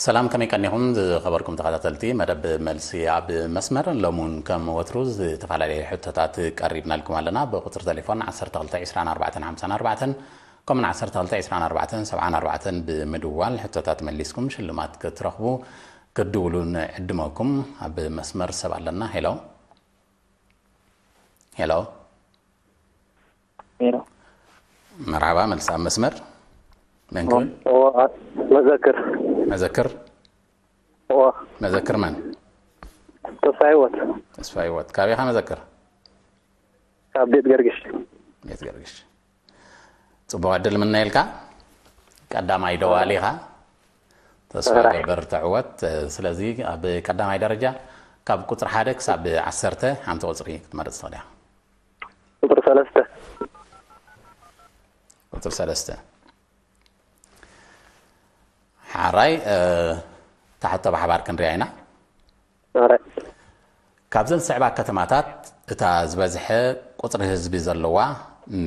ሰላም፣ ከመይ ቀኒኹም ዝኸበርኩም ተኸታተልቲ መደብ መልሲ ኣብ መስመር? ሎሚ እውን ከም ወትሩ ዝተፈላለዩ ሕቶታት ቀሪብናልኩም ኣለና። ብቁፅሪ ቴሌፎን ዓሰርተ ክልተ ዕስራን ኣርባዕተን ሓምሳን ኣርባዕተን ከምኡን ዓሰርተ ክልተ ዕስራን ኣርባዕተን ሰብዓን ኣርባዕተን ብምድዋል ሕቶታት መሊስኩም ሽልማት ክትረኽቡ ክትድውሉ ንዕድመኩም። ኣብ መስመር ሰብ ኣለና። ሄሎ፣ ሄሎ። ሄሎ። መርሓባ፣ መልሲ ኣብ መስመር። መን ክብል? እዋ፣ መዘክር። መዘክር? እዋ፣ መዘክር መን? ተስፋ ህይወት። ተስፋ ህይወት። ካበይ ኢኻ መዘክር? ካብ ቤት ገርግሽ። ቤት ገርግሽ። ጽቡቕ ዕድል ምነየልካ። ቀዳማይ ደዋሊ ኢኻ። ተስፋ ራይ። ገበር ተዕወት። ስለዚ ኣብ ቀዳማይ ደረጃ ካብ ቁጽሪ ሓደ ክሳብ ዓሰርተ ሓንቲ ቁጽሪ ክትመርጽ ትኽእል ኢኻ። ቁፅሪ ሰለስተ። ቁጽሪ ሰለስተ። ሓራይ፣ እ፣ ታሕቶ ብሓባር ክንሪኣ ኢና። ራይ። ካብዘን ዝስዕባ ከተማታት እታ ዝበዝሐ ቁጽሪ ህዝቢ ዘለዋ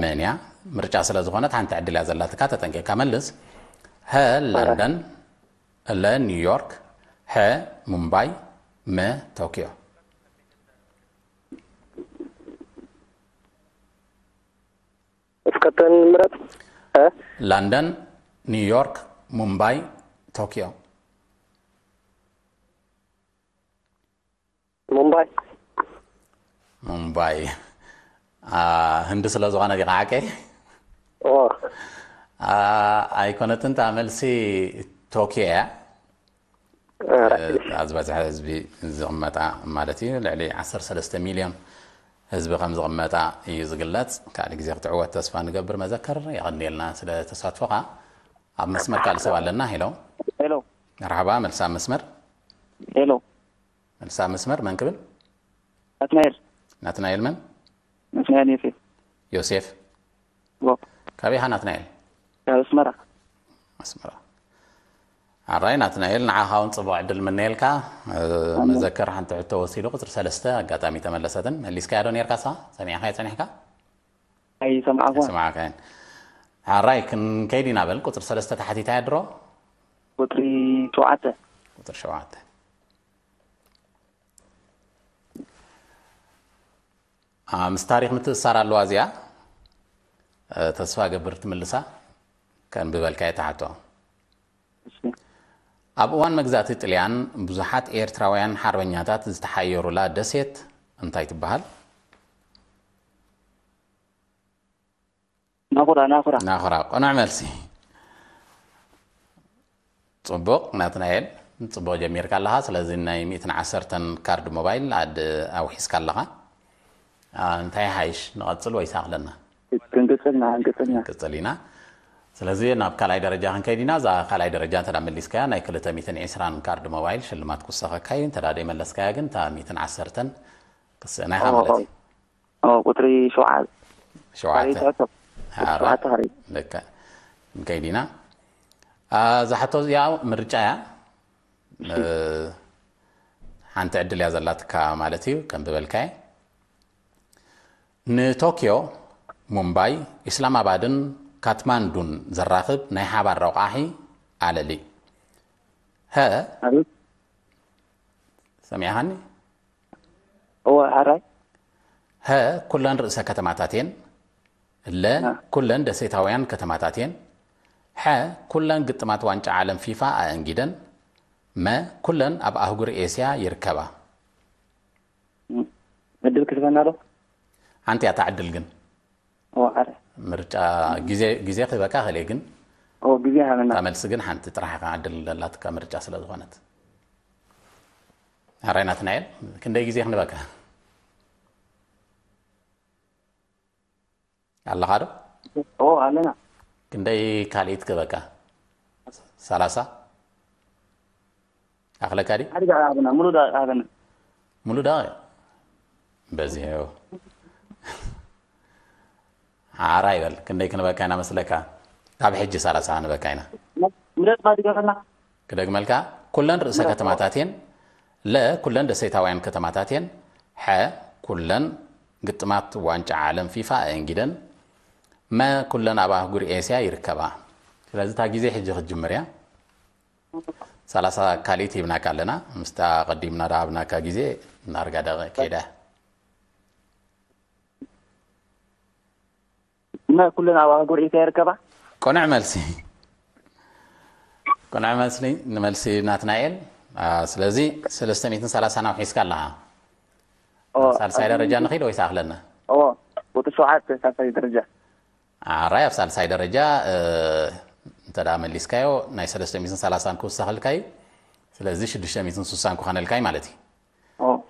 መን እያ? ምርጫ ስለ ዝኾነት ሓንቲ ዕድል እያ ዘላትካ፣ ተጠንቂቕካ መልስ። ሀ ለንደን፣ ለ ኒውዮርክ፣ ሐ ሙምባይ፣ መ ቶኪዮ። እስከተን ምረጥ። እ? ለንደን፣ ኒውዮርክ፣ ሙምባይ፣ ቶኪዮ። ሙምባይ። ሙምባይ። አ፣ ህንዲ ስለ ዝኾነ ዲኻ ሓቀይ? ኦ። አ፣ ኣይኮነትን፣ እታ መልሲ ቶኪዮ እያ። ኧረ። እ፣ ኣብ ዝበዝሐ ህዝቢ ዝቕመጣ ማለት እዩ። ልዕሊ ዓሰርተ ሰለስተ ሚልዮን ህዝቢ ከም ዝቕመጣ እዩ ዝግለጽ። ካልእ ግዜ ክትዕወት ተስፋ ንገብር። መዘከር፣ የቐንየልና ስለ ተሳትፎኻ። ኣብ መስመር ካልእ ሰብ ኣለና። ሄሎ። ሄሎ። መርሓባ፣ መልሲ ኣብ መስመር። ሄሎ። መልሲ ኣብ መስመር፣ መን ክብል? ናትናኤል። ናትናኤል መን? ናትናኤል ዮሴፍ። ዮሴፍ። ዎ። ካበይ ኢኻ ናትናኤል? ካብ ኣስመራ። ኣስመራ። ኣራይ ናትናኤል፣ ንዓኻ እውን ጽቡቕ ዕድል ምነየልካ። እ፣ መዘከር ሓንቲ ሕቶ ወሲዱ ቁጽሪ ሰለስተ ኣጋጣሚ ተመለሰትን። መሊስካያ ዶ ነርካ ንስኻ? ሰሚዕኻያ ጸኒሕካ? ኣይሰማዕኳ። ኣይሰማዕካያን። ኣራይ ክንከይድ ኢና በል። ቁጽሪ ሰለስተ ተሓቲታያ ድሮ? ቁጽሪ ሸውዓተ። ቁጽሪ ሸውዓተ። አ፣ ምስ ታሪኽ ምትእስሳር ኣለዋ እዚኣ። እ፣ ተስፋ ገብር ትምልሳ። ከንብበልካ እየ ትሓቶ። እሺ። ኣብ እዋን መግዛእቲ ጥልያን ብዙሓት ኤርትራውያን ሓርበኛታት ዝተሓየሩላ ደሴት እንታይ ትበሃል? ናኹራ፣ ናኹራ። ናኹራ። ቅኑዕ መልሲ። ጽቡቕ ናትናኤል፣ ጽቡቕ ጀሚርካ ኣለኻ። ስለዚ ናይ ሚእትን ዓሰርተን ካርድ ሞባይል ኣድ ኣውሒስካ ኣለኻ። አ፣ እንታይ ሓይሽ ንቐጽል ወይስ ኣኽለና? ክንቅጽልና፣ ክንቅጽልና። ንቅጽል ኢና። ስለዚ ናብ ካልኣይ ደረጃ ክንከይድ ኢና። እዛ ካልኣይ ደረጃ እንተ መሊስካያ ናይ ክልተ ሚእትን ዕስራን ካርድ ሞባይል ሽልማት ክውሰኸካ እዩ። እንተ ደይመለስካያ ግን እታ ሚእትን ዓሰርተን ክስእና ኢኻ ማለት እዩ። ኦ፣ ቁጽሪ ሸውዓተ። ሸውዓተ። ካልኣይ ትሕቶ። ኣራ። ሸውዓተ ካልኣይ። ልክዕ። ክንከይድ ኢና። አ፣ እዛ ሕቶ እዚኣ ምርጫ እያ። እ፣ ሓንቲ ዕድል እያ ዘላትካ ማለት እዩ፣ ከም ዝበልካየ። ንቶኪዮ፣ ሙምባይ፣ ኢስላማባድን ካትማንዱን ዘራኽብ ናይ ሓባር ረቋሒ ኣለሊ። ሀ፣ ኣቤት። ሰሚዕኻኒ? እወ፣ ሓራይ። ሀ፣ ኩለን ርእሰ ከተማታት እየን። ለ፣ አ። ኩለን ደሴታውያን ከተማታት እየን። ሐ፣ ኩለን ግጥማት ዋንጫ ዓለም ፊፋ ኣእንጊደን። መ፣ ኩለን ኣብ ኣህጉር ኤስያ ይርከባ። እም፣ ዕድል ክትበና ዶ? ሓንቲ እያ እታ ዕድል ግን። እወ፣ ሓራይ። ምርጫ ግዜ፣ ግዜ ክህበካ ክእል እየ ግን። እወ፣ ግዜ ሃበና። እታ መልሲ ግን ሓንቲ ጥራሕ ኢኻ ዕድል ዘላትካ ምርጫ ስለ ዝኾነት። ኣራይ ናትናኤል፣ ክንደይ ግዜ ክንበካ? ኣለኻ ዶ? እወ፣ ኣለና። ክንደይ ካልኢት ክበካ? ሰላሳ? ኣኽለካ ድዩ? ሓደ ደቂቃ ሃበና፣ ሙሉእ ደቂቃ ሃበና። ሙሉእ ደቂቃ? በዚሑ። ሓራይ በል፣ ክንደይ ክንበካ ኢና መስለካ? ካብ ሕጂ ሰላሳ ክንበካ ኢና። ምረጥ ባዲ ገበና። ክደግመልካ፣ ኩለን ርእሰ ከተማታት እየን። ለ፣ ኩለን ደሴታውያን ከተማታት እየን። ሐ፣ ኩለን ግጥማት ዋንጫ ዓለም ፊፋ ኣእንጊደን። መ፣ ኩለን ኣብ ኣህጉር ኤስያ ይርከባ። ስለዚ እታ ግዜ ሕጂ ክትጅምር እያ። ሰላሳ ካልኢት ሂብናካ ኣለና። ምስታ ቀዲምና ዳሃብናካ ግዜ ናርጋ ደቂ ከይዳ። እና ኩለን ኣብ ኣህጉር ኢትዮጵያ ይርከባ። ቆንዕ መልሲ፣ ቆንዕ መልሲ ንመልሲ ናትናኤል። ስለዚ ሰለስተ ሚእትን ሰላሳን ኣውሒስካ ኣለኻ። ሳልሳይ ደረጃ ንኺድ ወይስ ኣኽለና? ቁጥር ሸውዓተ ሳልሳይ ደረጃ። ኣራይ ኣብ ሳልሳይ ደረጃ እንተ ደኣ መሊስካዮ ናይ ሰለስተ ሚእትን ሰላሳን ክውሰኸልካ እዩ። ስለዚ ሽዱሽተ ሚእትን ስሳን ክኾነልካ እዩ ማለት እዩ።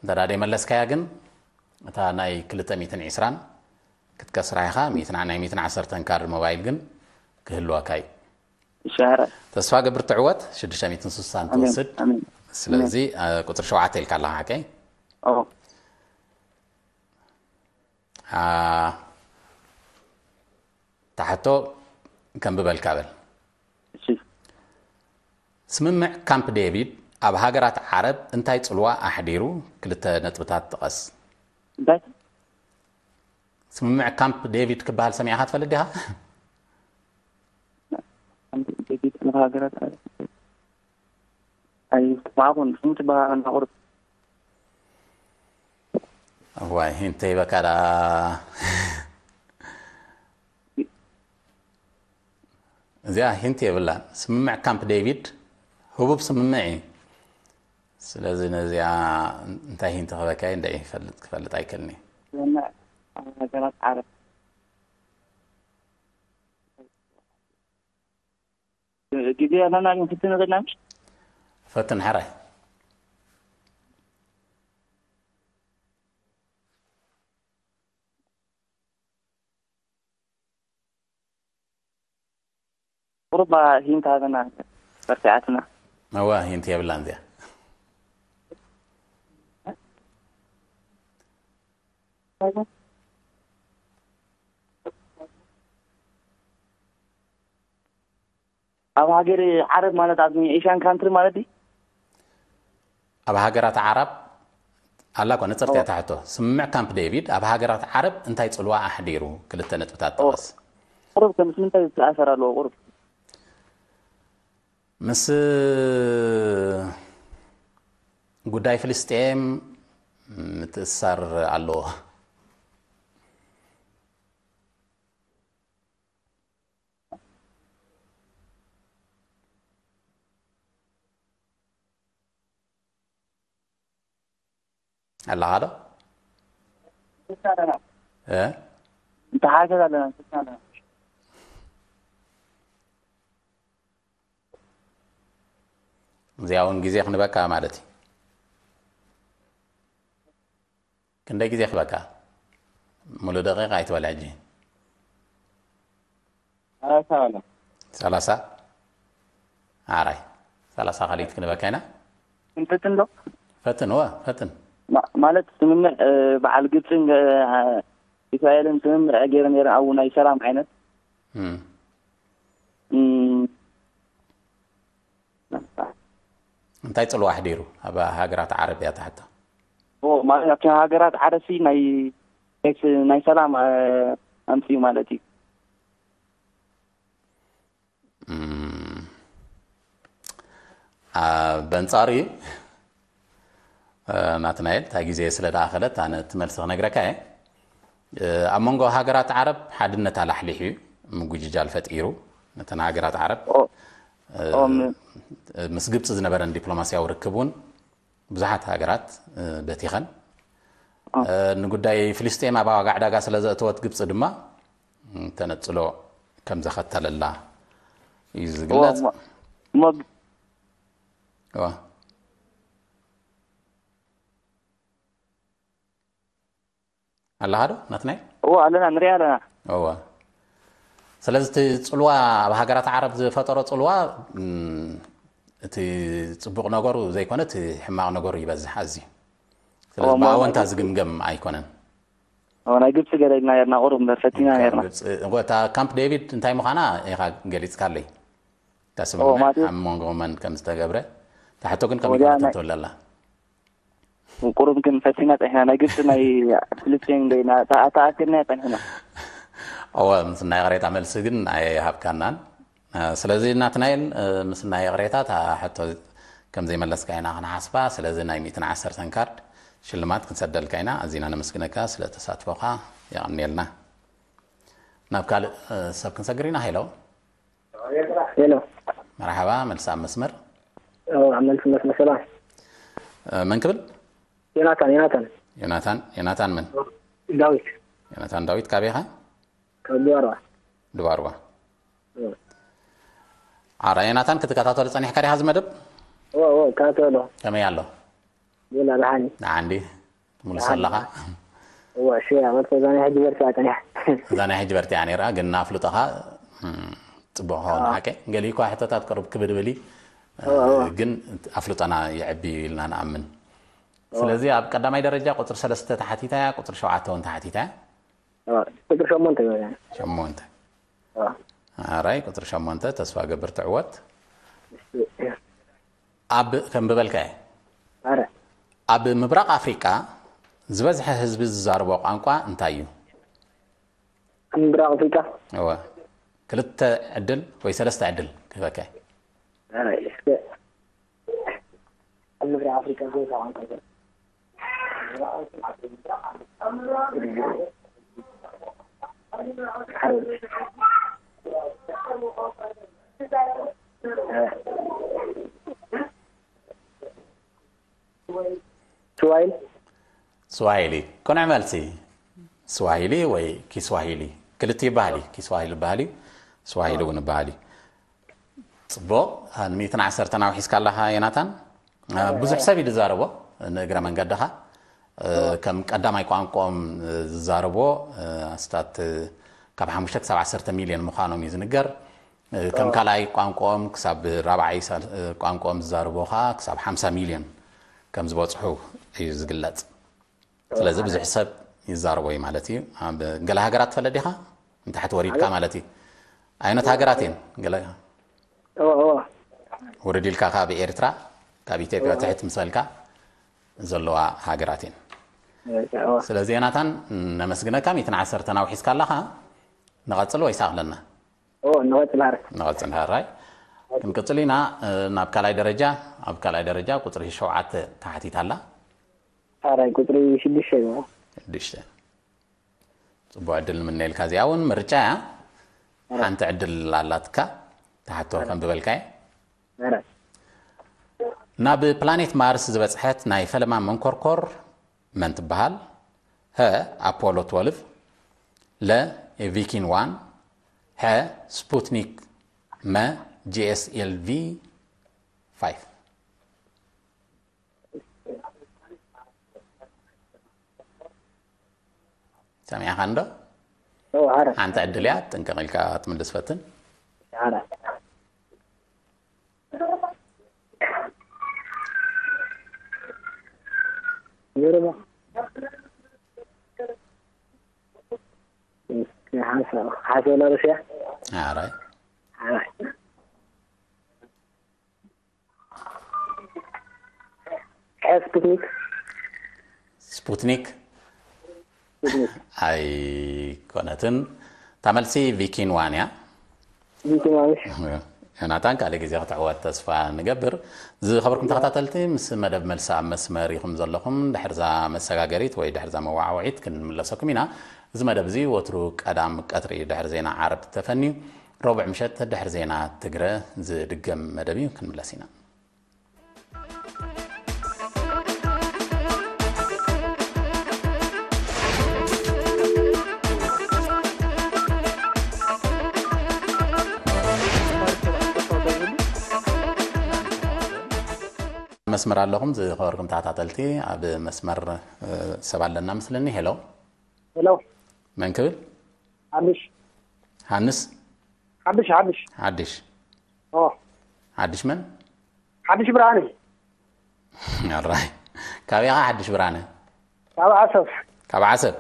እንተ ደኣ ደይመለስካያ ግን እታ ናይ ክልተ ሚእትን ዕስራን ክትከስራ ኢኻ። ናይ ሚእትን ዓሰርተን ካርድ ሞባይል ግን ክህልወካ እዩ። ተስፋ ገብር ትዕወት ሽዱሽተ ሚእትን ስሳን ትወስድ። ስለዚ ቁፅሪ ሸውዓተ ኢልካ ኣለኻ ሓቀይ። ታሕቶ ከንብበልካ በል። ስምምዕ ካምፕ ዴቪድ ኣብ ሃገራት ዓረብ እንታይ ፅልዋ ኣሕዲሩ? ክልተ ነጥብታት ጥቀስ። እንታይ? ስምምዕ ካምፕ ዴቪድ ክበሃል ሰሚዕካ ትፈልጥ ዲኻ? ዴቪድ ኣብ ሃገራት ዓረብ ኣይሰማዕኩን። ስሙ ትበሃል ቁሩብ። እዋይ ሂንት ይበካ ደኣ። እዚኣ ሂንት የብላን። ስምምዕ ካምፕ ዴቪድ ህቡብ ስምምዕ እዩ። ስለዚ ነዚኣ እንታይ ሂንት ክበካ እንደ ይፈልጥ ክፈልጥ ኣይክእልን እየ። ስምምዕ ኣብ ሃገራት ዓረብ ግዜ ኣለና ግን ክትንቕልና ምሽ ፈትን ሕራይ። ቁሩባ ሂንት ሃበና። በርቲዓትና። እዋ ሂንት የብላን እዚኣ። ኣብ ሃገር ዓረብ ማለት ኣብ ኤሽያን ካንትሪ ማለት እዩ። ኣብ ሃገራት ዓረብ ኣላ ኮ ነጸርቲ እያ ትሕቶ። ስምምዕ ካምፕ ዴቪድ ኣብ ሃገራት ዓረብ እንታይ ጽልዋ ኣሕዲሩ? ክልተ ነጥብታት ጠቐስ። ቁሩብ ከምስ ምንታይ ዝተኣሰር ኣለዎ? ቁሩብ ምስ ጉዳይ ፍልስጤም ምትእሳር ኣለዎ። ኣለኻ ዶ? እ? እንተሓገዝ ኣለና። እዚኣ እውን ግዜ ክንበካ ማለት እዩ። ክንደይ ግዜ ክበካ? ሙሉ ደቂቃ ኣይትበል ሕጂ። ሰላሳ በላ። ሰላሳ ኣራይ ሰላሳ ካልኢት ክንበካ ኢና። እንትን ዶ ፈትን ወ ፈትን ማለት ስምምዕ በዓል ግብፅን እስራኤልን ስምምዕ ገይረ ነይረ ኣብኡ ናይ ሰላም ዓይነት እንታይ ጽልዋ ኣሕዲሩ ኣብ ሃገራት ዓረብ እያ ትሕቶ። ማለት ኣብቲ ሃገራት ዓረብ ሲ ናይ ናይ ሰላም ኣምፅኡ ማለት እዩ። በንጻሩ ናትናኤል እታ ግዜ ስለ ደኣኸለት ኣነ እቲ መልሲ ክነግረካ እየ። ኣብ መንጎ ሃገራት ዓረብ ሓድነት ኣላሕሊሑ እዩ፣ ምጉጅጃል ፈጢሩ። ነተን ሃገራት ዓረብ ምስ ግብፂ ዝነበረን ዲፕሎማስያዊ ርክብ እውን ብዙሓት ሃገራት በቲኸን። ንጉዳይ ፍልስጤም ኣብ ዋጋ ዕዳጋ ስለ ዘእተወት ግብፂ ድማ ተነፅሎ ከም ዘኸተለላ እዩ ዝግለፅ። ኣለኻ ዶ ናትናይ? እዎ ኣለና፣ ንሪኣ ኣለና። እዎ። ስለዚ እቲ ፅልዋ ኣብ ሃገራት ዓረብ ዝፈጠሮ ፅልዋ እቲ ፅቡቕ ነገሩ ዘይኮነ እቲ ሕማቕ ነገሩ ይበዝሕ ኣዝዩ። ስለዚ ብኣወንታ ዝግምገም ኣይኮነን። ናይ ግብፂ ገለ ኢልና ነርና፣ ቁሩብ እምበር ፈቲና ነርና። እታ ካምፕ ዴቪድ እንታይ ምዃና ኢኻ ገሊፅካለይ። እታ ስምምዕ ኣብ መንጎ መን ከም ዝተገብረ። እታ ሕቶ ግን ከመይ ትብል ኣላ? ቁሩብ ግን ፈቲና ፀኒሕና። ናይ ግብፂ ናይ ፍልስጤን ዶ ኢና ተኣኪብና ፀኒሕና። እወ፣ ምስ ናይ ቅሬታ መልሲ ግን ኣይሃብካናን። ስለዚ ናትናኤል፣ ምስ ናይ ቅሬታ እታ ሕቶ ከም ዘይመለስካ ኢና ክንሓስባ። ስለዚ ናይ ሚእትን ዓሰርተን ካርድ ሽልማት ክንሰደልካ ኢና። ኣዚና ነመስግነካ ስለ ተሳትፎኻ። የቐንየልና። ናብ ካልእ፣ እ፣ ሰብ ክንሰግር ኢና። ሄሎ። ሄሎ። መርሓባ፣ መልሲ ኣብ መስመር። ኦ፣ ኣብ መልሲ መስመር፣ ሰላም። እ፣ መን ክብል? ዮናታን፣ ዮናታን። ዮናታን፣ ዮናታን መን? ዳዊት። ዮናታን ዳዊት፣ ካበይ ኢኻ? ካብ ድባርዋ። ድባርዋ። ኦ። ኣረ፣ ዮናታን፣ ክትከታተሎ ጸኒሕካ ዲኻ እዚ መደብ? ኦ፣ ኦ፣ እከታተሎ። ከመይ ኣሎ? ሌላ ደሓን። ደሓን ድዩ? ትምልሶ ኣለኻ? እዋ፣ እሺ፣ ኣመልኮ እዛ ናይ ሕጂ በርቲያ ጸኒሓ። እዛ ናይ ሕጂ በርቲያ ነይራ፣ ግን ኣፍልጦኻ፣ እም፣ ጽቡቕ ክኸውን። ኣዎ። ሓቂ፣ ገሊኡ እኳ ሕቶታት ቅርብ ክብድብል እዩ፣ ኣዎ፣ ኣዎ። ግን ኣፍልጦና ይዕቢ ኢልና ንኣምን። ኣዎ። ስለዚ ኣብ ቀዳማይ ደረጃ ቁጽሪ ሰለስተ ተሓቲታ እያ፣ ቁጽሪ ሸውዓተ እውን ተሓቲታ እያ። ኣዎ፣ ቁጽሪ ሸሞንተ ይበል። ሸሞንተ። ኣዎ። ኣራይ፣ ቁጽሪ ሸሞንተ፣ ተስፋ ገብር ትዕወት። እሺ። ኣብ፣ ከም ዝበልካ እየ። ኣረ። ኣብ ምብራቕ ኣፍሪቃ ዝበዝሐ ህዝቢ ዝዛረቦ ቋንቋ እንታይ እዩ? ኣብ ምብራቕ ኣፍሪቃ? እወ። ክልተ ዕድል ወይ ሰለስተ ዕድል ክህበካ እየ። ኣረ፣ እስከ ኣብ ምብራቕ ኣፍሪቃ ዝበዝሐ ቋንቋ እንታይ? ስዋሂሊ? ስዋሂሊ። ቅኑዕ መልሲ። ስዋሂሊ ወይ ኪስዋሂሊ። ክልቲኡ ይበሃል እዩ። ኪስዋሂሊ ይበሃል እዩ። ስዋሂሊ እውን ይበሃል እዩ። ጽቡቕ። ን ሚእትን ዓሰርተን ኣውሒስካ ኣለኻ ዮናታን። እ፣ ብዙሕ ሰብ እዩ ዝዛረቦ፣ ንእግረ መንገድኻ። እ፣ ከም ቀዳማይ ቋንቋኦም፣ እ፣ ዝዛረቦ፣ እ፣ ኣስታት፣ እ፣ ካብ ሓሙሽተ ክሳብ ዓሰርተ ሚልዮን ምዃኖም እዩ ዝንገር። እ፣ ከም ካልኣይ ቋንቋኦም ክሳብ ራብዓይ ሳል-፣ እ፣ ቋንቋኦም ዝዛረቦ ኸኣ ክሳብ ሓምሳ ሚልዮን ከም ዝበጽሑ እዩ ዝግለጽ። ስለዚ ብዙሕ ሰብ ይዛረቦ እዩ ማለት እዩ። ኣብ ገለ ሃገራት ትፈልጥ ዲኻ? ንታሕቲ ወሪድካ ማለት እዩ። ኣየኖት ሃገራት እየን? ገለ እዎ፣ እዎ። ውርድ ኢልካ ካብ ኤርትራ፣ ካብ ኢትዮጵያ ትሕት ምስ በልካ ዘለዋ ሃገራት እየን። እዎ። ስለዚ ዮናታን፣ ነመስግነካ። ሚእትን ዓሰርተን ኣውሒስካ ኣለኻ። ንቐጽል ወይስ ኣኽለና? እዎ፣ ንቐጽል ሃረ። ንቐጽል ሃራይ። ክንቅጽል ኢና፣ እ፣ ናብ ካልኣይ ደረጃ። ኣብ ካልኣይ ደረጃ ቁጽሪ ሸውዓተ ተሓቲታ ኣላ። ሃራይ ቁጽሪ ሽዱሽተ እዩ። ሽዱሽተ። ጽቡቕ ዕድል ንምነየልካ። እዚኣ እውን ምርጫ እያ። ኣረ። ሓንቲ ዕድል ኣላትካ። ተሓቶ ኣረ። ከም ዝበልካየ። ኣረ። ናብ ፕላኔት ማርስ ዝበጽሐት ናይ ፈለማ መንኮርኮር መን ትበሃል? ሀ፣ ኣፖሎ ትወልቭ፣ ለ፣ ቪኪን ዋን፣ ሐ፣ ስፑትኒክ፣ መ፣ ጂ ኤስ ኤል ቪ ፋይቭ። ሰሚዕኻ እንዶ? ኦ፣ ሓረ። ሓንቲ ዕድል እያ፣ ጥንቅቕ ኢልካ ትምልስ ፈትን። ሓረ። ገረባ። እስኪ ሓንሳ-፣ ሓንሳ ወላ ሩስያ? ኣረ። ሓረ። ስፑትኒክ። ስፑትኒክ? ስፑትኒክ። ኣይኮነትን። እታ መልሲ ቪኪን ዋን እያ። ቪኪን ዋን። ዮናታን፣ ካልእ ግዜ ክትዕወት ተስፋ ንገብር። ዝኸበርኩም ተኸታተልቲ፣ ምስ መደብ መልሲ ኣብ መስመር ኢኹም ዘለኹም። ድሕርዛ መሰጋገሪት ወይ ድሕርዛ መወዓውዒት ክንምለሰኩም ኢና። እዚ መደብ እዚ ወትሩ ቀዳም ቀትሪ ድሕሪ ዜና ዓርቢ ተፈንዩ፣ ረቡዕ ምሸት ድሕሪ ዜና ትግረ ዝድገም መደብ እዩ። ክንምለስ ኢና። መስመር ኣለኹም ዝኸበርኩም ተኸታተልቲ፣ ኣብ መስመር፣ እ፣ ሰብ ኣለና ምስልኒ። ሄሎ። ሄሎ። መን ክብል? ሓድሽ። ሃንስ? ሓድሽ፣ ሓድሽ። ሓድሽ። ኦ። ሓድሽ መን? ሓድሽ ብርሃነ። ኣራይ። ካበይ ኢኻ ሓድሽ ብርሃነ? ካብ ዓሰብ። ካብ ዓሰብ?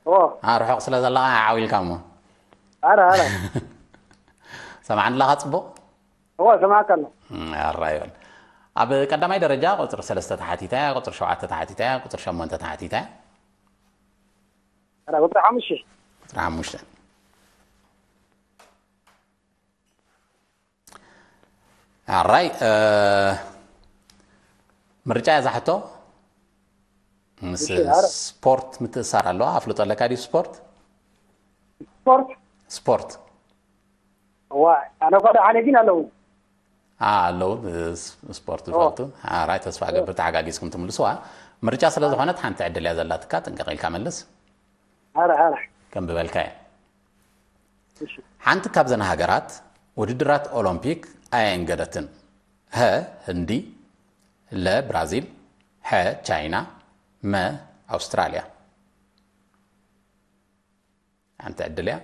ኦ። ኣ፣ ርሑቕ ስለ ዘለኻ ዓው ኢልካ እሞ። ኣረ፣ ኣረ። ሰማዕኒ ኣለኻ ጽቡቕ? እወ፣ ሰማዕካ ኣሎ። እም፣ ኣራይ በል። ኣብ ቀዳማይ ደረጃ ቁጽሪ ሰለስተ ተሓቲታ እያ፣ ቁጽሪ ሸውዓተ ተሓቲታ እያ፣ ቁጽሪ ሸሞንተ ተሓቲታ እያ። ኣረ፣ ቁጽሪ ሓሙሽተ። ቁጽሪ ሓሙሽተ። ኣራይ፣ እ፣ ምርጫ እያ እዛ ሕቶ። ምስ እሺ፣ ኣረ- ስፖርት ምትእሳር ኣለዋ። ኣፍልጦ ኣለካ ድዩ ስፖርት? ስፖርት ስፖርት ዋ ኣነ ኳ ደሓነ ግን ኣለዉ ኣ ኣለዉ። ስ- ስፖርት ዝፈልጡ ኣራይ ተስፋ ገብር ተሓጋጊዝኩም ትምልስዋ። ምርጫ ስለ ዝኾነት ሓንቲ ዕድል እያ ዘላትካ። ጥንቅቕ ኢልካ መልስ። ኣረ ኣረ ከም ዝበልካ እየ። እሺ ሓንቲ ካብዘን ሃገራት ውድድራት ኦሎምፒክ ኣየንገደትን። ሀ ህንዲ፣ ለ ብራዚል፣ ሐ ቻይና፣ መ ኣውስትራልያ። ሓንቲ ዕድል እያ።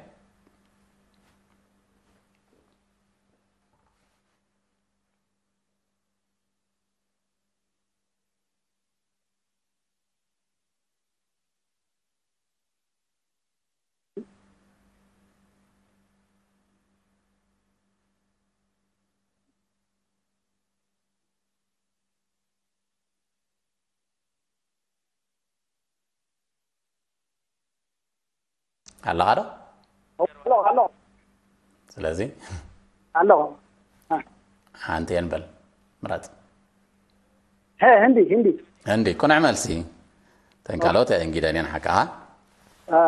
ኣለኻ ዶ? ኣሎ ኣሎ ስለዚ ኣሎ ሓንቲ የንበል ምረጽ። ሀ ህንዲ ህንዲ እንዲ ኩንዕ መልሲ ተንካሎት እንጊደን እየን ሓቃ። አ፣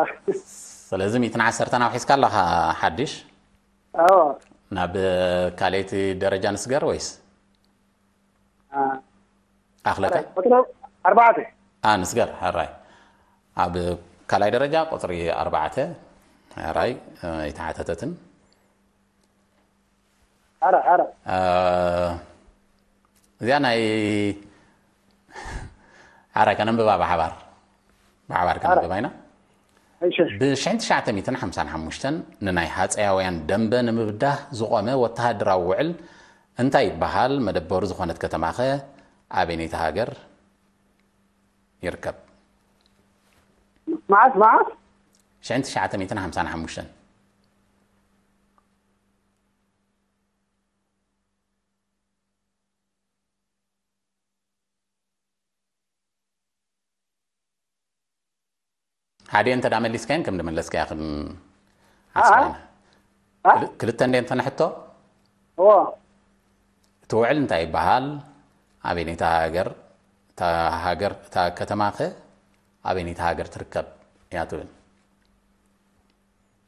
ስለዚ ሚእትን ዓሰርተን ኣውሒስካ ኣለኻ ሓድሽ። ኣዎ ናብ ካልኣይቲ ደረጃ ንስገር ወይስ አ፣ ኣኽለካ? ቁጥሪ ኣርባዕተ ኣ ንስገር ሕራይ። ኣብ ካልኣይ ደረጃ ቁፅሪ ኣርባዕተ ሕራይ። እ፣ ኣይተሓተተትን። ኣረ ኣረ እ፣ እዚኣ ናይ ሕራይ ከነንብባ ብሓባር ብሓባር ከነንብባ ኢና። እሺ ብ ሽሕን ትሽዓተ ሚእትን ሓምሳን ሓሙሽተን ንናይ ሃፀያውያን ደንበ ንምብዳህ ዝቖመ ወተሃደራዊ ውዕል እንታይ ይበሃል? መደበሩ ዝኾነት ከተማኸ ኣበይነይቲ ሃገር ይርከብ? መዓስ መዓስ ሽሕን ትሽዓተ ሚእትን ሓምሳን ሓሙሽተን ሓደ እንተ ዳ መሊስካየን ከም ዝመለስካያ ከም ሓስባይና አ? ክልተ እንደ እንተነ ሕቶ እዎ እቲ ውዕል እንታይ ይበሃል? ኣበይነታ ሃገር እታ ሃገር እታ ከተማ ከ ኣበይነታ ሃገር ትርከብ እያ ትብል።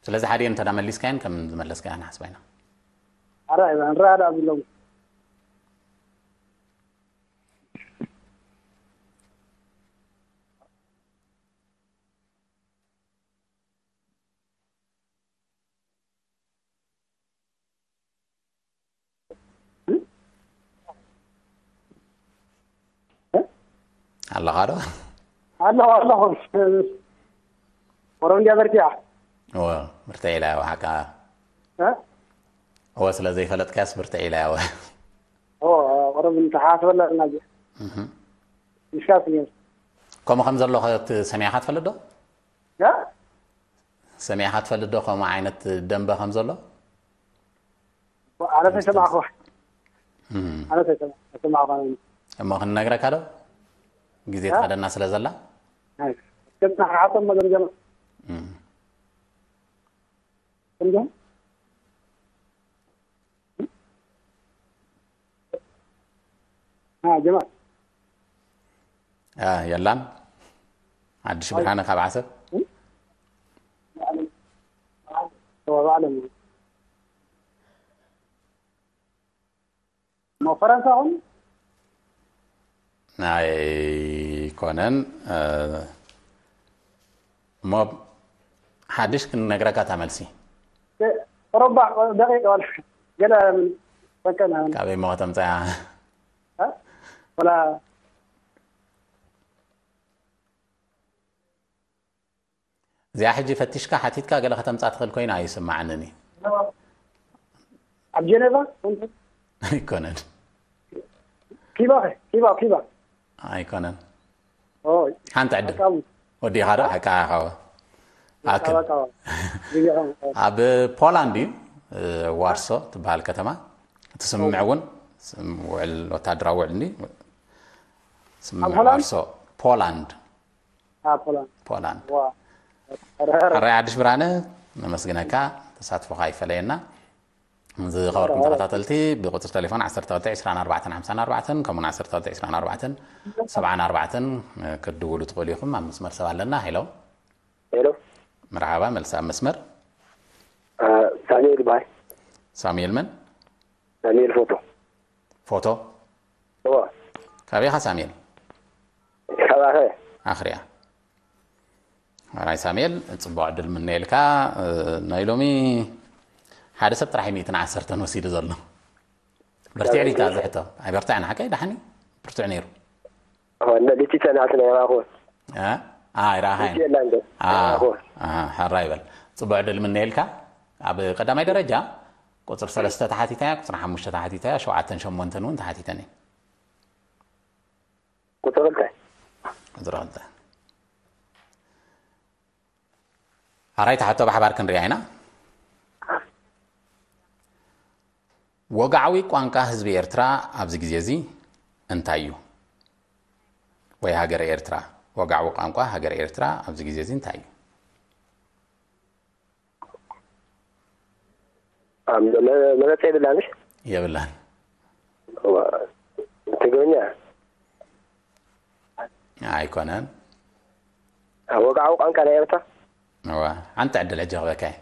ስለዚ ሓደ እንተ ዳ መሊስካየን ከም ዝመለስካያ ንሓስባይና። ኣረ ንረኣዳ ብሎም ኣለኻ ዶ? ኣለኹ ኣለኹ ወረው እንዲያ በርቲያ እወ ብርትዕ ኢላ እያ ሓቃ። እ? እወ ስለ ዘይፈለጥካያስ ብርትዕ ኢላ እያ እወ። ኦ ወረብ እንተሓስበላ እና እዚ እህም። ይሻስ ነው ከምኡ ከም ዘሎ ከ ሰሚዕካ ትፈልጥ ዶ? ያ ሰሚዕካ ትፈልጥ ዶ ከምኡ ዓይነት ደንበ ከም ዘሎ? ኣነ ተሰማዕኩ እም። ኣነ ተሰማዕኩ እሞ ክንነግረካ ዶ? ግዜ ትኸደና ስለ ዘላ። ከብና ሓቶም መገምገም እም። ከምገም ጀማ አ፣ የላን ሓድሽ ብርሃነ ካብ ዓሰብ ተባባዕለም እሞ ፈረንሳ ኹን ኣይኮነን። እ፣ እሞ ሓድሽ ክንነግረካ እታ መልሲ። ቁረባ ደቂቅ ገለ ፈቀና ካበይ እሞ ከተምፅያ? ወላ እዚኣ ሕጂ ፈቲሽካ ሓቲትካ ገለ ከተምፃ ትኽእል ኮይና ኣይስማዓንን እዩ። ኣብ ጀነቫ ኣይኮነን። ኪባ ኸ? ኪባ ኪባ ኣይኮነን። ኦይ ሓንቲ ዕድል ኣቃቡ ወዲኻ ዶ ሓቃ ኢኻ። ኣክል ኣቃባ ግዜኦም ኣብ ፖላንድ እዩ። እ፣ ዋርሶ ትበሃል ከተማ። እቲ ስምምዕ እውን ስም- ውዕል ወታደራዊ ውዕል እንዲ ስምምዕ ሆላንድ? ዋርሶ ፖላንድ ኣብ ፖላንድ ፖላንድ። ዋ ኧረ፣ ኧረ። ሕራይ ሓድሽ ብርሃነ ነመስግነካ። ተሳትፎኻ ይፈለየና። ዝኸበርኩም ተኸታተልቲ፣ ብቁፅሪ ቴሌፎን ዓሰርተ ክልተ ዕስራን ኣርባዕተን ሓምሳን ኣርባዕተን፣ ከምኡውን ዓሰርተ ክልተ ዕስራን ኣርባዕተን ሰብዓን ኣርባዕተን ክትድውሉ ትኽእሉ ኢኹም። ኣብ መስመር ሰብ ኣለና። ሄሎ። ሄሎ። መርሓባ፣ መልሲ ኣብ መስመር። ሳሙኤል ይበሃል። ሳሙኤል መን? ሳሙኤል ፎቶ። ፎቶ። እዋ። ካበይ ኢኻ ሳሙኤል? ካብ ኣኸ። ኣኽርያ። ሕራይ ሳሙኤል፣ ጽቡቕ ዕድል ምነየልካ። ናይ ሎሚ ሓደ ሰብ ጥራሕ እዩ ሚእትን ዓሰርተን ወሲዱ ዘሎ። በርቲዕ ዲታ ዝሕቶ? ኣይበርትዕን ሓቀይ ደሓኒ ብርቱዕ ነይሩ። ሊቲ ሰናት ናይ ራኹ። ኣይረኣኻይን? ሕራይ በል። ጽቡቕ ዕድል ምነየልካ። ኣብ ቀዳማይ ደረጃ ቁፅሪ ሰለስተ ተሓቲታ እያ፣ ቁፅሪ ሓሙሽተ ተሓቲታ እያ፣ ሸውዓተን ሸሞንተን እውን ተሓቲተን እየን። ቁፅሪ ክልተ። ቁፅሪ ክልተ። ሓራይ ተሓቶ ብሓባር ክንሪኣ ኢና። ወግዓዊ ቋንቋ ህዝቢ ኤርትራ ኣብዚ ግዜ እዚ እንታይ እዩ? ወይ ሃገረ ኤርትራ፣ ወግዓዊ ቋንቋ ሃገረ ኤርትራ ኣብዚ ግዜ እዚ እንታይ እዩ? መረፃ የብላንሽ? የብላን። ትግርኛ? ኣይኮነን። ወግዓዊ ቋንቋ ናይ ኤርትራ? እዋ፣ ሓንቲ ዕድል ሕጂ ክበካ እየ።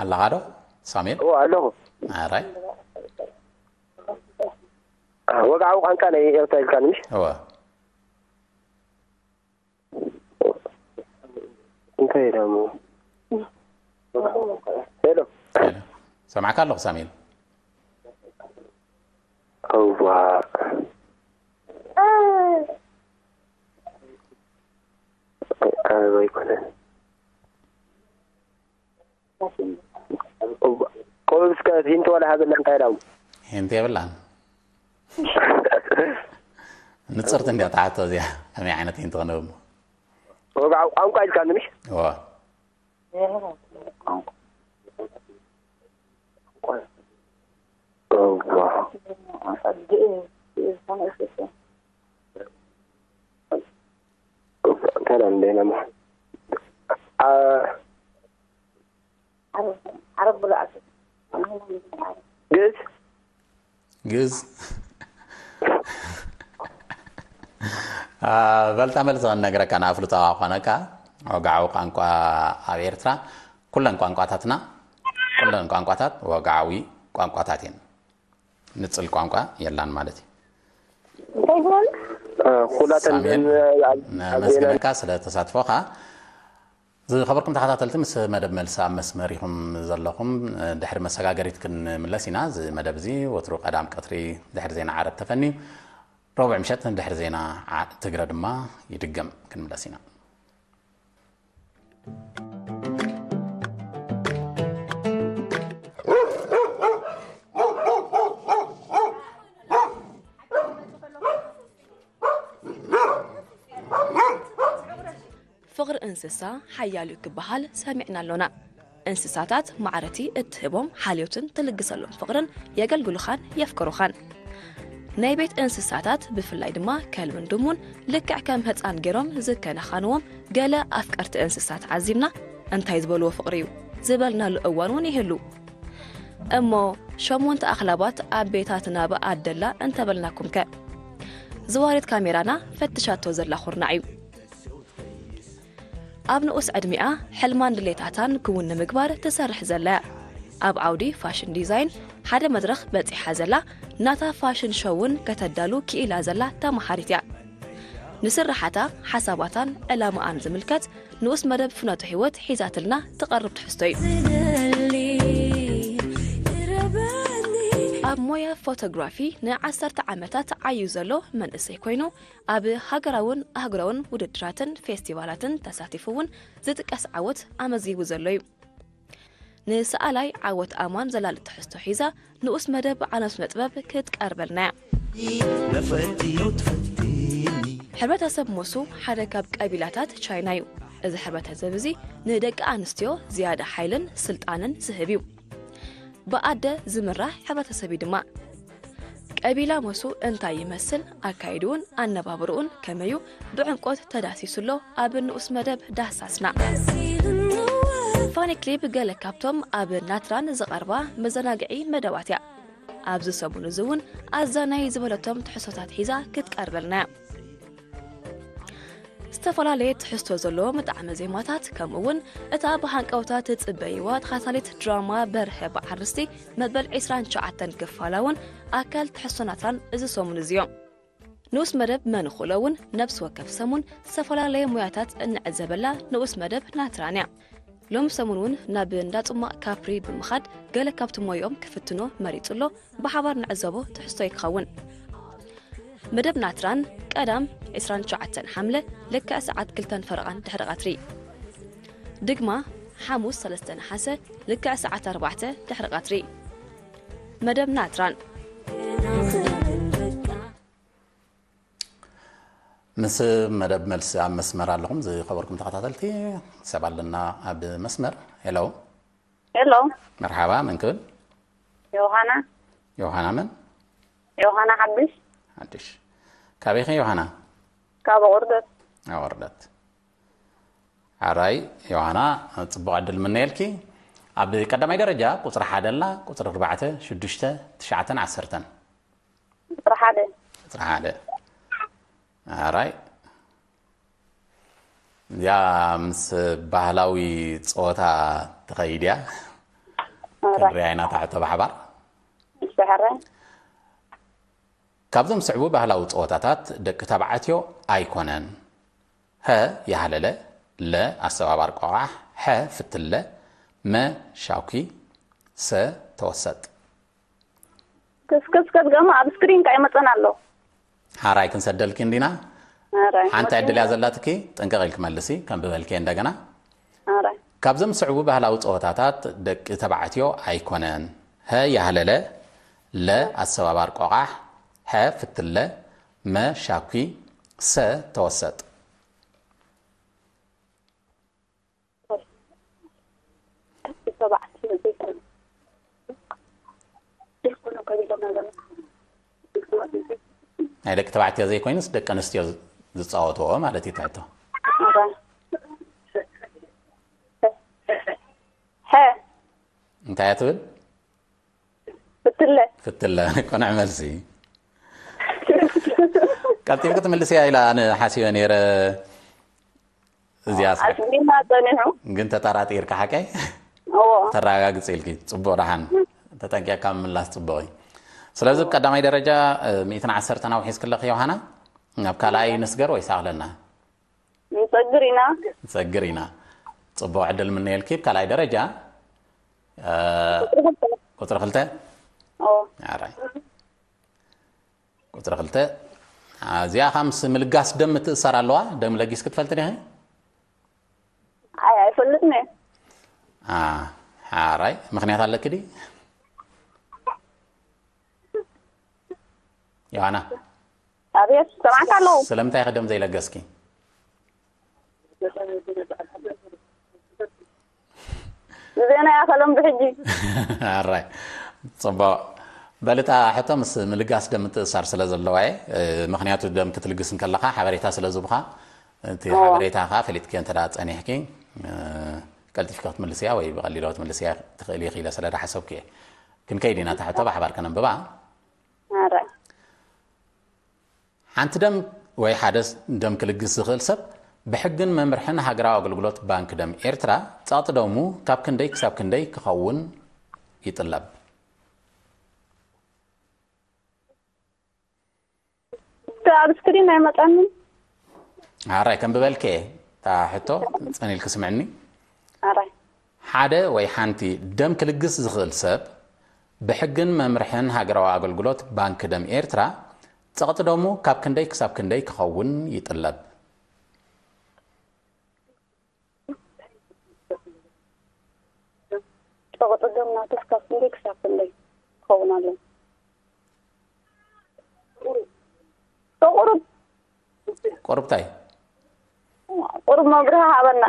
ኣለኻ ዶ ሳሙኤል? እዎ ኣለኹ። ኣራይ። ወግዓዊ ቋንቋ ናይ ኤርትራ ኢልካ ንምሽ? እወ። እንታይ ደሞ? ሄሎ። ሰማዕካ ኣለኹ ሳሙኤል። እዋ። ኣይኮነን። ቆብ እስከ ሂንት ዋላ ሃበና እንታይ ኢላው? ሂንት የብላን። ንጽርቲ እንዲያ ተሓቶ እዚኣ ከመይ ዓይነት ሂንት ክነብ እሞ። ወግዓዊ ቋንቋ ኢልካ ንምሽ? እዋ። እዋ። ሰላም ደህና ማ ግእዝ ግእዝ። በልታ መልሲ ክነግረካ ንኣፍልጦ ኮነካ። ወግዓዊ ቋንቋ ኣብ ኤርትራ ኩለን ቋንቋታትና ኩለን ቋንቋታት ወግዓዊ ቋንቋታት እየን። ንጽል ቋንቋ የላን ማለት እዩ። ኩላተን ነመስግነካ ስለ ተሳትፎኻ። ዝኸበርኩም ተኸታተልቲ ምስ መደብ መልሲ ኣብ መስመር ኢኹም ዘለኹም። ድሕሪ መሰጋገሪት ክንምለስ ኢና። እዚ መደብ እዚ ወትሩ ቀዳም ቀትሪ ድሕሪ ዜና ዓረብ ተፈንዩ፣ ረቡዕ ምሸት ድሕሪ ዜና ትግረ ድማ ይድገም። ክንምለስ ኢና። ፍቕሪ እንስሳ ሓያል እዩ ክበሃል ሰሚዕና ኣሎና። እንስሳታት ማዕረቲ እትህቦም ሓልዮትን ትልግሰሎም ፍቕርን የገልግሉኻን የፍቅሩኻን። ናይ ቤት እንስሳታት ብፍላይ ድማ ከልብን ድሙን ልክዕ ከም ህፃን ገይሮም ዝከናኻንዎም ገለ ኣፍቀርቲ እንስሳት ዓዚብና እንታይ ዝበልዎ ፍቕሪ እዩ ዝበልናሉ እዋን እውን ይህሉ። እሞ ሸሞንተ ኣኽላባት ኣብ ቤታትና ብኣደላ እንተበልናኩም ከ? ዝዋሪት ካሜራና ፈትሻቶ ዘላ ኩርናዕ እዩ። ኣብ ንኡስ ዕድሚኣ ሕልማን ድሌታታን ክውን ንምግባር ትሰርሕ ዘላ እያ። ኣብ ዓውዲ ፋሽን ዲዛይን ሓደ መድረኽ በጺሓ ዘላ ናታ ፋሽን ሾውን ከተዳሉ ክኢላ ዘላ ተመሃሪት እያ። ንስርሓታ፣ ሓሳባታን ዕላማኣን ዝምልከት ንኡስ መደብ ፍኖተ ህይወት ሒዛትልና ትቐርብ ትሕዝቶ እዩ። ኣብ ሞያ ፎቶግራፊ ንዓሰርተ ዓመታት ዓዩ ዘሎ መንእሰይ ኮይኑ ኣብ ሃገራውን ኣህጉራውን ውድድራትን ፌስቲቫላትን ተሳቲፉ እውን ዝጥቀስ ዓወት ኣመዝጊቡ ዘሎ እዩ። ንሰኣላይ ዓወት ኣማን ዘላሊ ትሕዝቶ ሒዛ ንኡስ መደብ ዓለም ስነ ጥበብ ክትቀርበልና እያ። ሕብረተሰብ ሞሱ ሓደ ካብ ቀቢላታት ቻይና እዩ። እዚ ሕብረተሰብ እዚ ንደቂ ኣንስትዮ ዝያዳ ሓይልን ስልጣንን ዝህብ እዩ። ብኣደ ዝምራሕ ሕብረተሰብ እዩ ድማ። ቀቢላ መሱ እንታይ ይመስል፣ ኣካይድኡን ኣነባብርኡን ከመዩ ብዕምቆት ተዳሲሱ ኣሎ ኣብ ንኡስ መደብ ዳህሳስና። ፋኒ ክሊብ ገለ ካብቶም ኣብ ናትራን ዝቐርባ መዘናግዒ መደባት እያ። ኣብዚ ሰሙን እዚ እውን ኣዛናይ ዝበለቶም ትሕዝቶታት ሒዛ ክትቀርበልና እያ። ዝተፈላለየ ትሕዝቶ ዘለዎም ጣዕመ ዜማታት፣ ከምኡ እውን እታ ብሃንቀውታ ትጽበይዋ ተኸታታሊት ድራማ በርሀ ብዓርስቲ መበል ዕስራን ትሽዓተን ክፋላ እውን ኣካል ትሕዝቶ ናትራን እዚ ሰሙን እዚ እዮም። ንኡስ መደብ መንኹሎ እውን ነብሲ ወከፍ ሰሙን ዝተፈላለየ ሙያታት እንዕዘበላ ንኡስ መደብ ናትራን እያ። ሎም ሰሙን እውን ናብ እንዳ ጽማቕ ካፕሪ ብምኻድ ገለ ካብቲ ሞይኦም ክፍትኖ መሪጹ ኣሎ። ብሓባር ንዕዘቦ ትሕዝቶ እዩ ክኸውን። መደብ ናትራን ቀዳም ዕስራን ትሽዓተን ሓምለ ልክዕ ሰዓት ክልተን ፈረቓን ድሕሪ ቀትሪ። ድግማ ሓሙስ ሰለስተ ነሓሰ ልክዕ ሰዓት ኣርባዕተ ድሕሪ ቀትሪ። መደብ ናትራን። ምስ መደብ መልሲ ኣብ መስመር ኣለኹም ዝኸበርኩም ተኸታተልቲ፣ ሰብ ኣለና ኣብ መስመር። ሄሎ። ሄሎ። መርሓባ፣ መን ክብል? ዮሃና። ዮሃና መን? ዮሃና ሓድሽ። ሓድሽ። ካበይ ኢኺ ዮሃና? ካብ ኣቑርደት። ኣቑርደት። ኣራይ ዮሃና፣ ጽቡቕ ዕድል ምነየልኪ። ኣብ ቀዳማይ ደረጃ ቁጽሪ ሓደ ኣላ፣ ቁጽሪ ኣርባዕተ፣ ሽዱሽተ፣ ትሽዓተን ዓሰርተን። ቁጽሪ ሓደ። ቁጽሪ ሓደ። ኣራይ እዚኣ ምስ ባህላዊ ጸወታ ትኸይድ እያ። ክንሪኣ ኢና እታ ሕቶ ብሓባር። ሰሐረ። ካብዞም ዝስዕቡ ባህላዊ ጸወታታት ደቂ ተባዕትዮ ኣይኮነን። ሀ የሃለለ፣ ለ ኣሰባባር ቆቓሕ፣ ሐ ፍትለ፣ መ ሻውኪ፣ ሰ ተወሰጥ። ክስክስ ክትገሞ ኣብ ስክሪን ካ ይመፀን ኣሎ። ሓራይ ክንሰደልኪ እንዲና። ሓንቲ ዕድል እያ ዘላትኪ፣ ጥንቅቕ ኢልኪ መልሲ፣ ከንብበልኪ እንደገና። ካብዞም ዝስዕቡ ባህላዊ ፀወታታት ደቂ ተባዕትዮ ኣይኮነን። ሀ ያህለለ፣ ለ ኣሰባባር ቆቓሕ፣ ሐ ፍትለ፣ መ ሻኩ፣ ሰ ተወሰጥ። ናይ ደቂ ተባዕትዮ ዘይኮይኑስ ደቂ ኣንስትዮ ዝፃወትዎ ማለት እዩ ትሕቶ። ሐ እንታይ እያ ትብል? ፍትለ ፍትለ። ቅኑዕ መልሲ። ቀልጢፍኪ ትምልስያ ኢላ ኣነ ሓሲበ ነይረ። እዚኣ ስሓቅ ኣስሚና ጸኒሑ ግን ተጠራጢርካ ሓቀይ እዎ ተረጋግጽ ኢልኪ ጽቡቅ ደሓን ተጠንቂቕካ ምምላስ ጽቡቅ እዩ። ስለዚ ቀዳማይ ደረጃ ሚእትን ዓሰርተን ኣውሒዝክለኺ ዮሃና። ናብ ካልኣይ ንስገር ወይ ሳቕለና? ንጸግር ኢና ንጸግር ኢና። ጽቡቅ ዕድል ምነየልኪ። ካልኣይ ደረጃ ቁጽሪ ክልተ እዎ ኣራይ ቁፅሪ ክልተ። እዚኣ ኻምስ ምልጋስ ደም ምትእሳር ኣለዋ። ደም ለጊስ ክትፈልጥ ዲኺ? ኣይ ኣይፈልጥን እየ ሓራይ ምኽንያት ኣለኪ ዲ? ዮሃና ኣብየት ሰማዕካ ኣለዉ ስለምንታይ ኢኺ ደም ዘይለገስኪ? ብዜና ያኸሎም ብሕጂ ኣራይ ጽቡቕ። በልታ ሕቶ ምስ ምልጋስ ደም ምትእሳር ስለ ዘለዋ እየ። ምኽንያቱ ደም ክትልግስ እንከለኻ ሓበሬታ ስለ ዝቡኻ እቲ ሓበሬታ ኸዓ ፈሊጥክዮ እንተ ጸኒሕኪ ቀልጢፍኪ ክትምልስያ ወይ ብቐሊሎ ክትምልስያ ትኽእሊ ኢኺ ኢለ ስለ ዝሓሰብኩ እየ። ክንከይድ ኢና እታ ሕቶ ብሓባር ከነንብባ። ኣራይ ሓንቲ ደም ወይ ሓደ ደም ክልግስ ዝኽእል ሰብ ብሕግን መምርሕን ሃገራዊ ኣገልግሎት ባንክ ደም ኤርትራ ጸቕጢ ደሙ ካብ ክንደይ ክሳብ ክንደይ ክኸውን ይጥለብ? እቲ ኣብ ስክሪን ኣይመፀንን ሓራይ ከም ብበልከ እታ ሕቶ ጸኒልኪ ስምዕኒ። ኣራይ ሓደ ወይ ሓንቲ ደም ክልግስ ዝኽእል ሰብ ብሕግን መምርሕን ሃገራዊ ኣገልግሎት ባንክ ደም ኤርትራ ጸቕጢ ደሙ ካብ ክንደይ ክሳብ ክንደይ ክኸውን ይጥለብ? ጸቕጢ ደም ናቱ ካብ ክንደይ ክሳብ ክንደይ ክኸውን ኣለዎ? ቁሩብ ቁሩብታይ ቁሩብ መብርሂ ሃበና።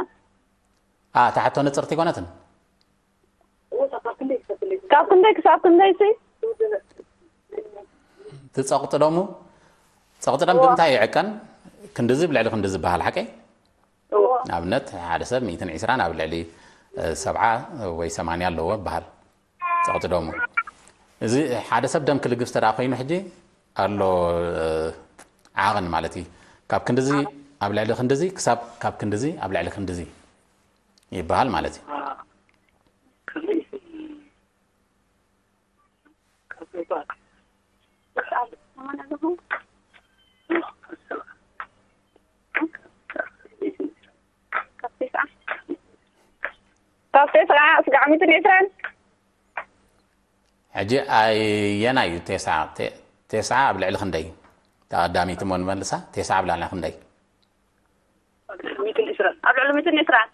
እታ ሕቶ ንጽርቲ ኣይኮነትን። ካብ ክንደይ ክሳብ ክንደይ ሲ እቲ ጸቕጢ ደሙ፣ ጸቕጢ ደም ብምንታይ ይዕቀን? ክንድዚ ብልዕሊ ክንድዚ ዝበሃል ሓቀይ? ንኣብነት ሓደ ሰብ ሚእትን ዕስራን ኣብ ልዕሊ ሰብዓ ወይ ሰማንያ ኣለዎ ይበሃል። ጸቕጢ ደሙ። እዚ ሓደ ሰብ ደም ክልግስ ተደኣ ኮይኑ ሕጂ ኣሎ ዓቕን ማለት እዩ። ካብ ክንድዚ ኣብ ልዕሊ ክንድዚ ክሳብ ካብ ክንድዚ ኣብ ልዕሊ ክንድዚ ይበሃል ማለት እዩ። ካብ ተስዓ ስጋዕ ሚትን ዕስራን ሕጂ ኣየናይ እዩ? ቴስዓ ኣብ ልዕሊ ክንደይ? ተቐዳሚት እሞ ንመልሳ። ቴስዓ ኣብ ልዕሊ ክንደይ? ኣብ ልዕሊ ሚትን ዕስራን።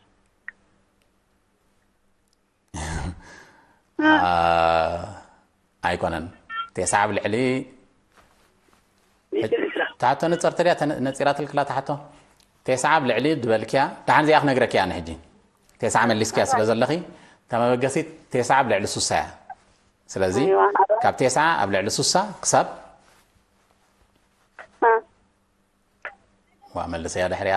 ኣይኮነን። ቴስዓ ኣብ ልዕሊ ታሕቶ ንፀርቲ ድያ ነፂራትልክላ ታሕቶ? ቴስዓ ኣብ ልዕሊ ዝበልክያ ደሓን እዚኣ ክነግረክያ ንሕጂ። ቴስዓ መሊስክያ ስለ ዘለኺ ተመበገሲት ቴስዓ ኣብ ልዕሊ ሱሳ እያ። ስለዚ ካብ ቴስዓ ኣብ ልዕሊ ሱሳ ክሳብ ዋ መልሰያ ድሕሪያ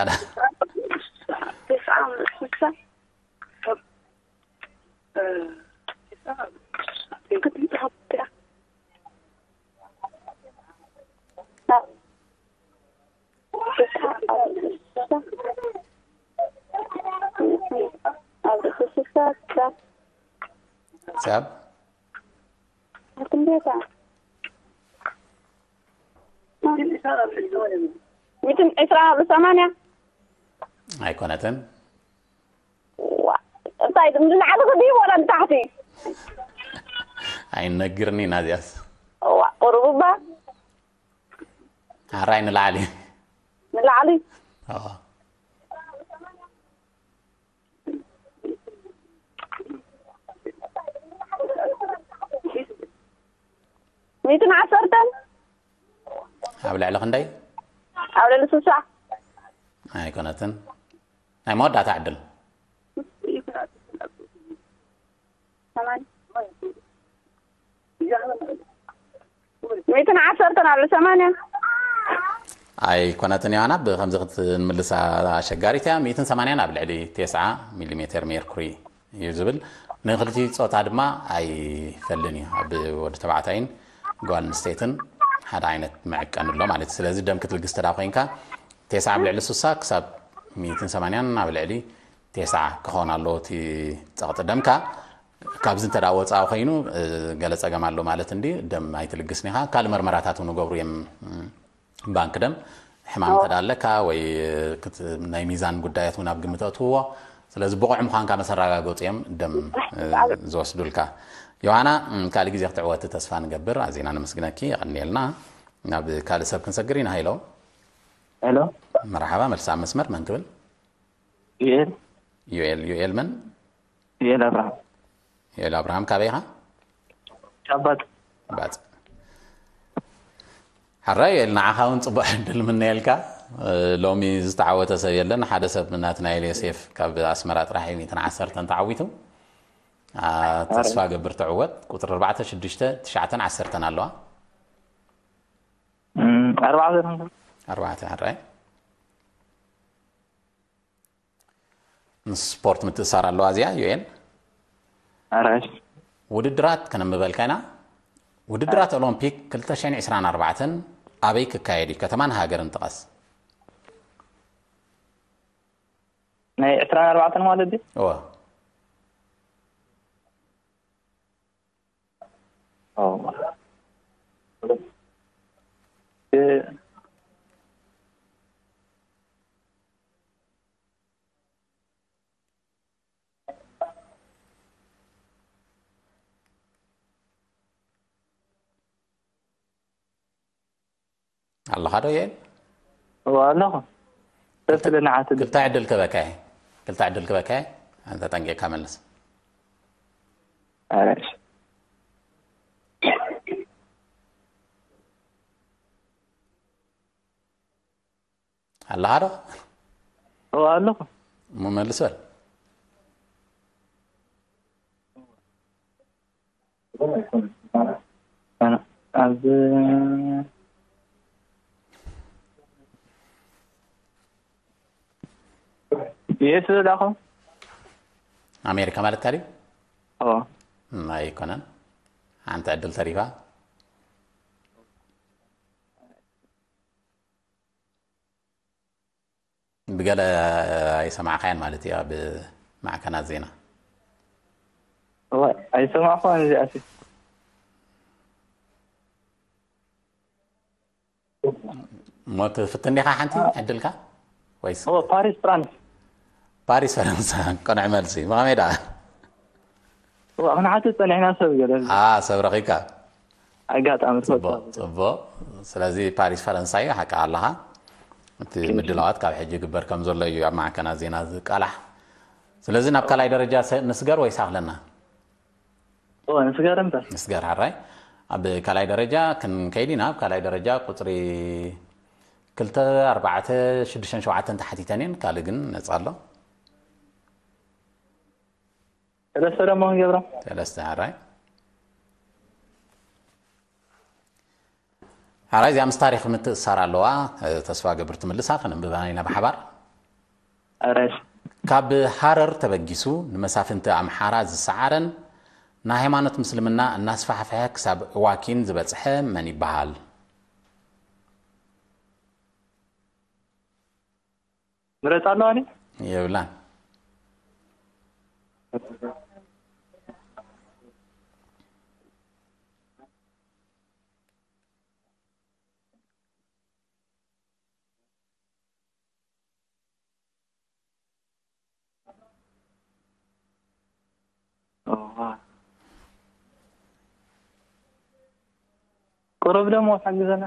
ሰብ ሚትን ዕስራ ኣብ ሰማንያ ኣይኮነትን። እንታይ ንላዕሊ ክድዩ ወላ ንታሕቲ? ኣይነግርኒ ናዚያስ ቁሩብ እባ ኣራይ ንላዕሊ ንላዕሊ ሚትን ዓሰርተን ኣብ ልዕሊ ክንደይ? ኣብ ልዕሊ ስሳ ኣይኮነትን። ናይ መወዳእታ ዕድል ሚትን ዓሰርተን ኣብ ልዕሊ ሰማንያ ኣይኮነትን። ዮሃና ብከምዚ ክትምልሳ ኣሸጋሪት እያ። ሚትን ሰማንያን ኣብ ልዕሊ ቴስዓ ሚሊሜተር ሜርኩሪ እዩ ዝብል። ንክልቲ ፆታ ድማ ኣይፈልን እዩ። ኣብ ወዲ ተባዕታይን ጓል ኣንስተይትን ሓደ ዓይነት መዕቀን ኣሎ ማለት እዩ። ስለዚ ደም ክትልግስ ተዳ ኮይንካ ቴስዓ ኣብ ልዕሊ ሱሳ ክሳብ ሚትን ሰማንያን ኣብ ልዕሊ ቴስዓ ክኸውን ኣለዎ እቲ ጸቕጢ ደምካ። ካብዚ እንተ ደኣ ወጻኢ ኮይኑ ገለ ጸገም ኣሎ ማለት እንዲ ደም ኣይትልግስን ኢኻ። ካልእ መርመራታት እውን ይገብሩ እዮም ባንክ ደም ሕማም እንተ ደኣ ኣለካ ወይ ናይ ሚዛን ጉዳያት እውን ኣብ ግምት ኣእትውዎ። ስለዚ ብቑዕ ምዃንካ መሰረጋገጹ እዮም ደም ዝወስዱልካ። ዮሃና ካልእ ግዜ ክትዕወቲ ተስፋ ንገብር። ኣዚና ነመስግነኪ። የቐንየልና። ናብ ካልእ ሰብ ክንሰግር ኢና። ሃይሎ። ሄሎ መርሓባ። መልሲ ኣብ መስመር መን ክብል? ዩኤል ዩኤል ዩኤል መን? ዩኤል ኣብርሃም ዩኤል ኣብርሃም ካበይ ኢኻ? ካብ ባጽ ባጽ። ሕራይ ዩኤል ንዓኻ እውን ጽቡቕ ዕድል ምነየልካ። ሎሚ ዝተዓወተ ሰብ የለን። ሓደ ሰብ ናትናኤል ዮሴፍ ካብ ኣስመራ ጥራሕ እዩ ሚእትን ዓሰርተን ተዓዊቱ። ተስፋ ገብር ትዕወት። ቁፅሪ ኣርባዕተ ሽዱሽተ ትሽዓተን ዓሰርተን ኣለዋ። ኣርባዕተ ኣርባዕተ ሕራይ ንስፖርት ምትእሳር ኣለዋ እዚኣ። ዩኤል ኣራሽ ውድድራት ከነምበልካ ኢና። ውድድራት ኦሎምፒክ ክልተ ሽሕን ዕስራን ኣርባዕተን ኣበይ ክካየድ እዩ? ከተማን ሃገርን ጥቀስ። ናይ ዕስራን ኣርባዕተን ማለት ድዩ? እወ ኣለኻ ዶ የል? እወ ኣለኹ። ደስ ኢለኒ ዓትል። ክልተ ዕድል ክበካ እየ። ክልተ ዕድል ክበካ እየ። ኣንተ ጠንቂቕካ መልስ። ኣረሽ ኣለኻ ዶ? እወ ኣለኹ። እሞ መልስ በል። ኣብ ዩ ኤስ ዘለኹ? ኣሜሪካ ማለትካ ድዩ? ኦ እም፣ ኣይኮነን። ሓንቲ ዕድል ተሪፋ። ብገለ ኣይሰማዕካያን ማለት እዩ ኣብ ማዕከናት ዜና። ዋ፣ ኣይሰማዕኳን እዚኣሲ። እሞ ትፍትን ዲኻ ሓንቲ ዕድልካ? ወይስ ኦ ፓሪስ ፍራንስ። ፓሪስ ፈረንሳ? ቅኑዕ መልሲ። ብኸመይ ደኣ? ዋ፣ ክንሓትት ጸኒሕና ሰብ ገለ። ኣ፣ ሰብ ረኺብካ? ኣጋጣሚ ጽቡቕ ትፈልጦ። ጽቡቕ። ስለዚ ፓሪስ ፈረንሳ እዩ፣ ሓቂ ኣለኻ። እቲ ምድላዋት ካብ ሕጂ ይግበር ከም ዘሎ እዩ ኣብ ማዕከናት ዜና ዝቃላሕ። ስለዚ ናብ ካልኣይ ደረጃ ሰ- ንስገር ወይስ ኣኽለና? ኦ ንስገር እምበር። ንስገር ሓራይ። ኣብ ካልኣይ ደረጃ ክንከይድ ኢና። ኣብ ካልኣይ ደረጃ ቁፅሪ ክልተ ኣርባዕተ ሽዱሽተን ሸውዓተን ተሓቲተን እየን፣ ካልእ ግን ነፃ ኣሎ። ሰለስተ ደሞ ክንገብሮ። ሰለስተ ሓራይ። ሓራይ እዚኣ ምስ ታሪኽ ምትእስሳር ኣለዋ። ተስፋ ገብር ትምልሳ፣ ከነንብባ ኢና ብሓባር። ኣረሽ ካብ ሃረር ተበጊሱ ንመሳፍንቲ ኣምሓራ ዝሰዓረን ንሃይማኖት ምስልምና እናስፋሕፈሐ ክሳብ ዋኪን ዝበፅሐ መን ይበሃል? ምረፃ ኣለዋኒ። የብላን። ቁሩብ ደሞ ሓግዘና።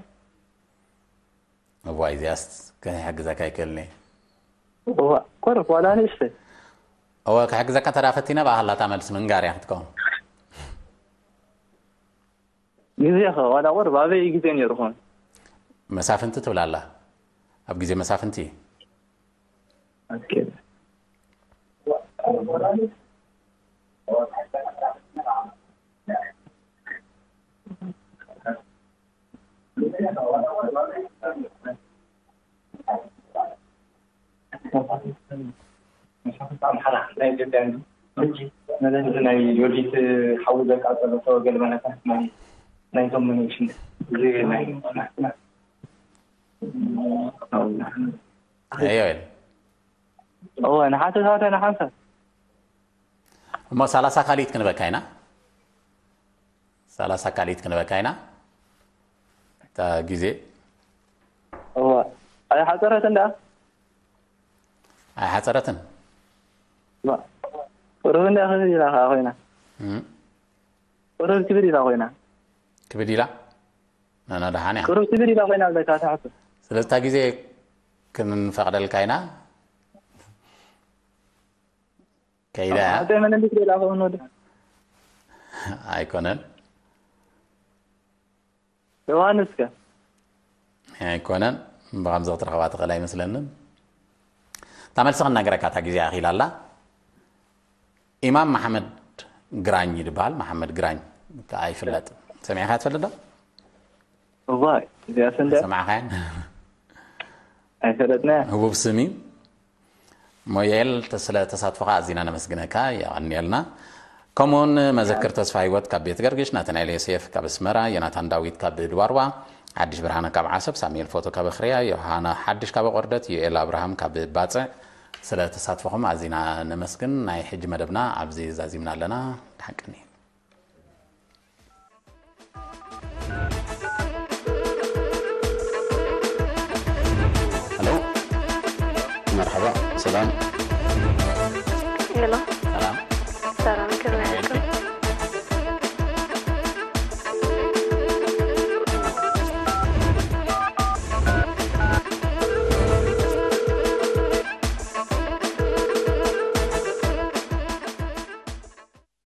እዋይ እዚኣስ ከይሕግዘካ ኣይክእልን እየ። እዋ፣ ቁሩብ ዋላ ንእሽተይ። እወ ክሕግዘካ እንተ ደኣ ፈቲነ ብኣህላታ መልሲ ምንጋር እያ ክትከውን። ግዜ ኸ ዋላ ቁሩብ ኣበይ ግዜ ነይሩ ኾን? መሳፍንቲ ትብል ኣላ። ኣብ ግዜ መሳፍንቲ። ኦኬ። ናይ ዮዲት ሓዊ ዘቃጸሎ ሰው ገልመለታ ናይ ናይቶም መነሽን እዚ ናይ ዮኤል እወ ንሓተት ሓደ ንሓንሳብ እሞ ሰላሳ ካልኢት ክንበካ ኢና። ሰላሳ ካልኢት ክንበካ ኢና። እታ ግዜ እወ ኣይሓፀረትን ደኣ ኣይሓፀረትን። ቁሩብ እንዳ ክብል ኢላ ከዓ ኮይና እም፣ ቁሩብ ክብል ኢላ ኮይና ክብድ ኢላ ናና ደሓን እያ። ቁሩብ ክብል ኢላ ኮይና ብለካ ትሓቱ ስለዚ እታ ግዜ ክንፈቕደልካ ኢና። ከይዳ እያ። ኣተ መለሊት ሌላ ከውን ወደ ኣይኮነን። ዮሃንስ ከ ኣይኮነን። ብኸምዚ ክትረኽባ ትኽእል ኣይመስለንን። እታ መልሲ ክነግረካ እታ ግዜ ኣኺላ ኣላ። ኢማም መሓመድ ግራኝ ይድበሃል። መሓመድ ግራኝ ከኣ ይፍለጥ። ሰሚዕካ ትፈልጥ ዶ? እዋ እዚኣስ እንደ ሰማዕካያን? ኣይፈለጥና ህቡብ ስም እዩ። ሞየል ስለ ተሳትፎኻ ኣዚና ነመስግነካ፣ የቐንየልና። ከምኡውን መዘክር ተስፋ ህይወት ካብ ቤት ገርግሽ፣ ናትናኤል ዮሴፍ ካብ ኣስመራ፣ ዮናታን ዳዊት ካብ ድዋርዋ፣ ሓድሽ ብርሃነ ካብ ዓሰብ፣ ሳሙኤል ፎቶ ካብ ኣኽርያ፣ ዮሃና ሓድሽ ካብ ኣቆርደት፣ ዮኤል ኣብርሃም ካብ ባጽዕ፣ ስለ ተሳትፎኹም ኣዚና ነመስግን። ናይ ሕጂ መደብና ኣብዚ ዛዚምና ኣለና። ደሓን ቀኒ። ሄሎ፣ መርሓባ፣ ሰላም። ሄሎ፣